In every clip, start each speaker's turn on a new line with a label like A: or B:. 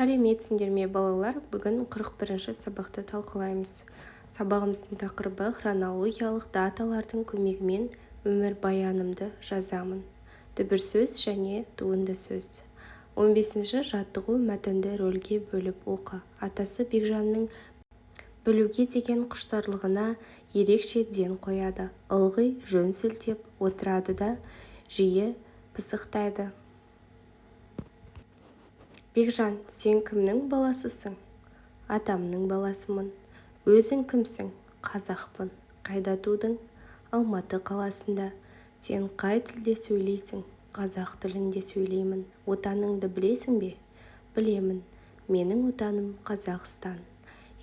A: Сәлеметсіңдер ме, балалар! Бүгін 41-ші сабақты талқылаймыз. Сабағымыздың тақырыбы: хронологиялық даталардың көмегімен өмірбаянымды жазамын. Түбірсөз және туынды сөз. 15-ші жаттығу. Мәтінді рөлге бөліп оқы. Атасы Бекжанның білуге деген құштарлығына ерекше ден қояды. Ылғи жөн сілтеп отырады да, жиі пысықтайды. Бекжан, сен кімнің баласысың? Атамның баласымын. Өзің кімсің? Қазақпын. Қайда тудың? Алматы қаласында. Сен қай тілде сөйлейсің? Қазақ тілінде сөйлеймін. Отаныңды білесің бе? Білемін. Менің Отаным Қазақстан.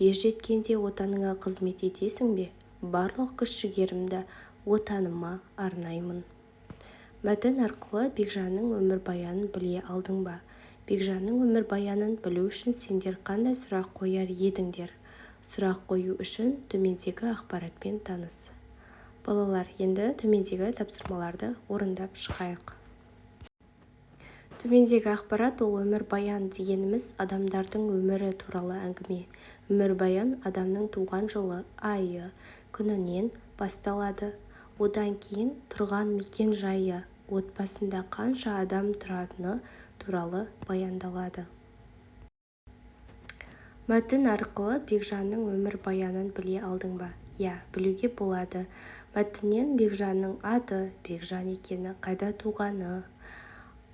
A: Ержеткенде Отаныңа қызмет етесің бе? Барлық күш-жігерімді Отаныма арнаймын. Мәтін арқылы Бекжанның өмірбаянын біле алдың ба? Бекжанның өмірбаянын білу үшін сендер қандай сұрақ қояр едіңдер? Сұрақ қою үшін төмендегі ақпаратпен таныс. Балалар, енді төмендегі тапсырмаларды орындап шығайық. Төмендегі ақпарат ол өмірбаян дегеніміз адамдардың өмірі туралы әңгіме. Өмірбаян адамның туған жылы, айы, күнінен басталады. Одан кейін тұрған мекен-жайы, отбасында қанша адам тұратыны туралы баяндалады. Мәтін арқылы Бекжанның өмірбаянын біле алдың ба? Иә, білуге болады. Мәтіннен Бекжанның аты Бекжан екені, қайда туғаны,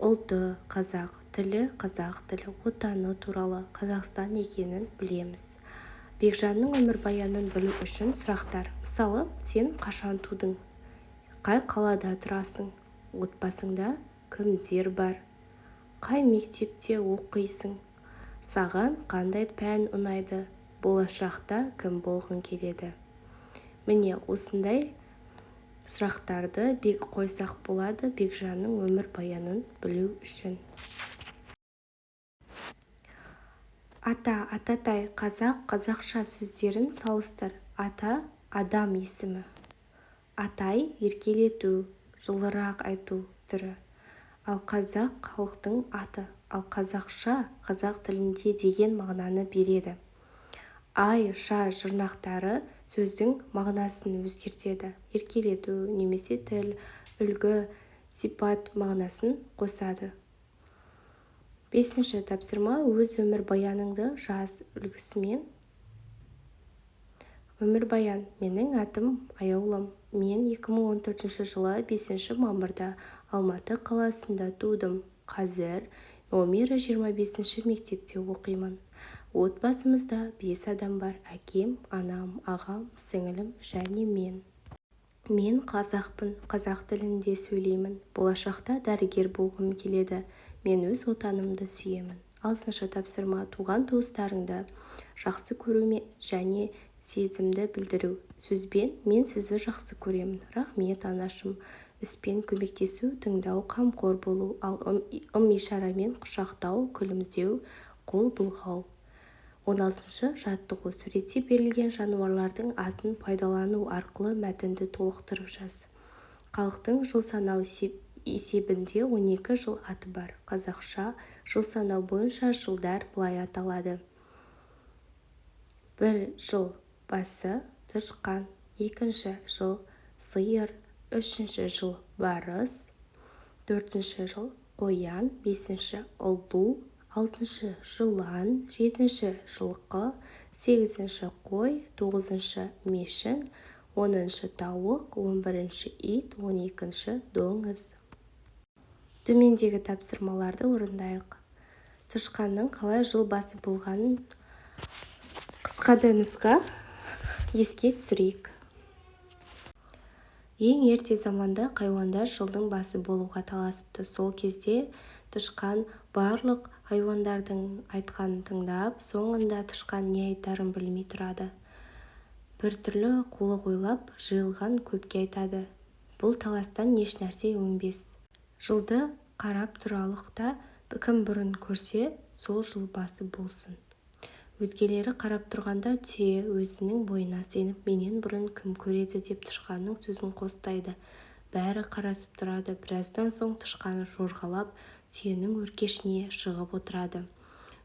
A: ұлты қазақ, тілі қазақ тілі, отаны туралы Қазақстан екенін білеміз. Бекжанның өмірбаянын білу үшін сұрақтар. Мысалы, сен қашан тудың? Қай қалада тұрасың? Отбасыңда кімдер бар? Қай мектепте оқисың? Саған қандай пән ұнайды? Болашақта кім болғың келеді? Міне, осындай сұрақтарды қойсақ болады Бекжанның өмірбаянын білу үшін. Ата, ататай, қазақ, қазақша сөздерін салыстыр. Ата – адам есімі. Атай – еркелету, жылырақ айту түрі. Ал қазақ – халықтың аты. Ал қазақша – қазақ тілінде деген мағынаны береді. Ай, ша жұрнақтары сөздің мағынасын өзгертеді. Еркелету немесе тіл, үлгі, сипат мағынасын қосады. Бесінші тапсырма. Өз өмірбаяныңды жаз үлгісімен. Өмірбаян. Менің атым Аяулым. Мен 2014 жылы 5 мамырда Алматы қаласында тудым. Қазір номері 25-ші мектепте оқимын. Отбасымызда бес адам бар: әкем, анам, ағам, сіңілім және мен. Мен қазақпын, қазақ тілінде сөйлеймін. Болашақта дәрігер болғым келеді. Мен өз Отанымды сүйемін. Алтыншы тапсырма. Туған-туыстарыңды жақсы көру және сезімді білдіру. Сөзбен: мен сізді жақсы көремін, рахмет, анашым. Іспен: көмектесу, тыңдау, қамқор болу. Ал ым-ишарамен: құшақтау, күлімдеу, қол бұлғау. 16-шы жаттығу. Суретте берілген жануарлардың атын пайдалану арқылы мәтінді толықтырып жаз. Халықтың жыл санау есебінде 12 жыл аты бар. Қазақша жыл санау бойынша жылдар былай аталады: бір жыл басы тышқан, екінші жыл сиыр, үшінші жыл барыс, төртінші жыл қоян, бесінші ұлу, алтыншы жылан, жетінші жылқы, сегізінші қой, тоғызыншы мешін, 10-шы тауық, 11-ші ит, 12-ші доңыз. Төмендегі тапсырмаларды орындайық. Тышқанның қалай жыл басы болғанын қысқа да нұсқа еске түсірейік. Ең ерте заманда хайуандар жылдың басы болуға таласыпты. Сол кезде тышқан барлық хайуандардың айтқанын тыңдап, соңында тышқан не айтарын білмей тұрады. Біртүрлі қулық ойлап, жиылған көпке айтады: «Бұл таластан ешнәрсе өнбес. Жылды қарап тұралық та, кім бұрын көрсе, сол жыл басы болсын». Өзгелері қарап тұрғанда түйе өзінің бойына сеніп, «Менен бұрын кім көреді?» деп тышқанның сөзін қостайды. Бәрі қарасып тұрады. Біраздан соң тышқан жорғалап түйенің өркешіне шығып отырады.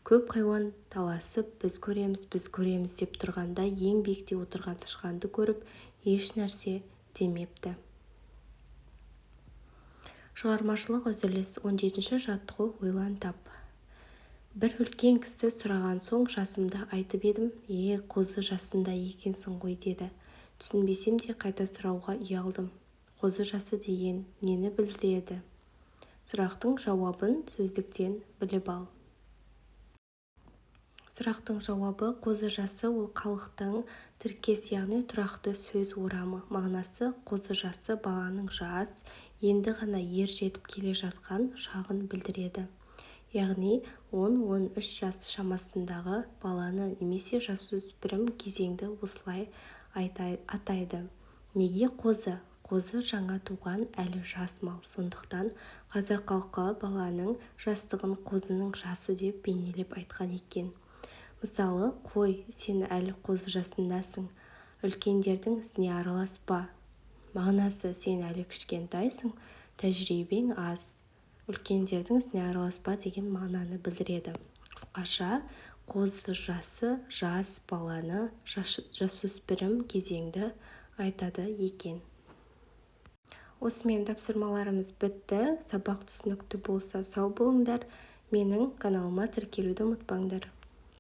A: Көп хайуан таласып, біз көреміз, біз көреміз деп тұрғанда, ең биікте отырған тышқанды көріп, еш нәрсе демепті. Шығармашылық үзіліс. 17 жаттығу. Ойлан, тап. Бір үлкен кісі сұраған соң жасымды айтып едім, «Е, қозы жасында екенсің ғой», – деді. Түсінбесем де, қайта сұрауға ұялдым. Қозы жасы деген нені білдіреді? Сұрақтың жауабын сөздіктен біліп ал. Сұрақтың жауабы: қозы жасы – ол халықтың тіркес, яғни тұрақты сөз орамы. Мағынасы: қозы жасы – баланың жас, енді ғана ер жетіп келе жатқан шағын білдіреді. Яғни 10-13 жас шамасындағы баланы немесе жасөспірім кезеңді осылай атайды. Неге қозы? Қозы – жаңа туған, әлі жас мал. Сондықтан қазақ халқы баланың жастығын қозының жасы деп бейнелеп айтқан екен. Мысалы, қой, сен әлі қозы жасындасың, үлкендердің ісіне араласпа. Мағынасы: сен әлі кішкентайсың, тәжірибең аз, үлкендердің ісіне араласпа деген мағынаны білдіреді. Қысқаша, қозы жасы – жас баланы, жасөспірім кезеңді айтады екен. Осымен тапсырмаларымыз бітті. Сабақ түсінікті болса, сау болыңдар. Менің каналыма тіркелуді ұмытпаңдар.